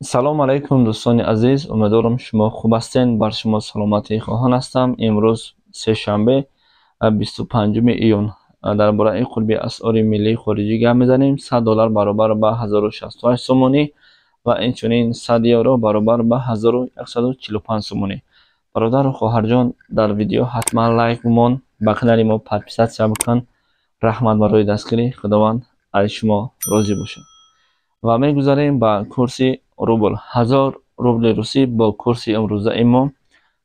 Салом алайкум, дӯстони азиз, умедворам, шумо хуб ҳастед, бар шумо саломатӣ хоҳон ҳастам. Имрӯз сешанбе, 25 июн, дар бораи қурби асъори миллии хориҷӣ гап мезанем. 100 доллар баробар ба 1068 сомонӣ ва инчунин 100 евро баробар ба 1145 сомонӣ. Бародару хоҳарҷон, дар видео ҳатман лайк бимон, ба канали мо подписаться бикун. Раҳмат барои дастгирӣ, Худованд аз шумо розӣ бошад. Ва мегузарем ба курси рубл. 1000 рубли русӣ бо курси имрӯзаи мо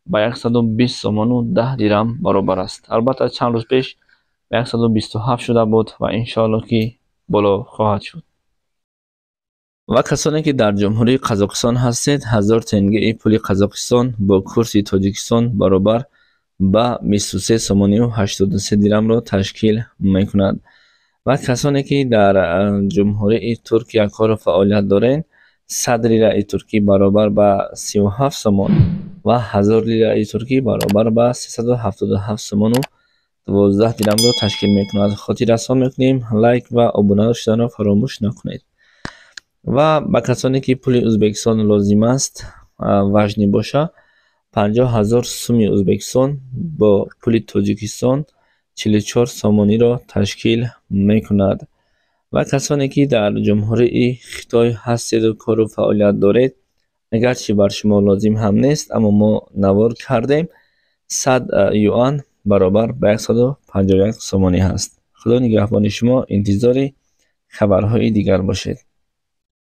ба 120 сомону 10 дирам баробар аст. Албатта, чанд рӯз пеш ба 127 шуда буд ва иншоалло, ки боло хоҳад шуд. Ва касоне, ки дар Ҷумҳурии Қазоқистон ҳастед, 1000 тенгеи пули Қазоқистон бо курси Тоҷикистон баробар ба 23 сомонию 83 дирамро ташкил мекунад. Ва касоне, ки дар Ҷумҳурии Туркия кору фаъолият доред, 100 лираи туркӣ баробар ба 37 сомон ва 1000 лираи туркӣ баробар ба 377 сомону 12 дирамро ташкил мекунад. Хотиррасон мекунем, лайк ва обуна шуданро фаромӯш накунед. Ва ба касоне, ки пули Ӯзбекистон лозим аст, важный боша, 50 000 суми Ӯзбекистон бо пули Тоҷикистон 44 сомониро ташкил мекунад. Ва касоне, ки дар Ҷумҳурии Хитой ҳастеду кору фаъолият доред, агарчи бар шумо лозим ҳам нест, аммо мо навор кардем, 100 юан баробар ба 151 сомонӣ ҳаст. Худо нигаҳбони шумо, интизори хабарҳои дигар бошед.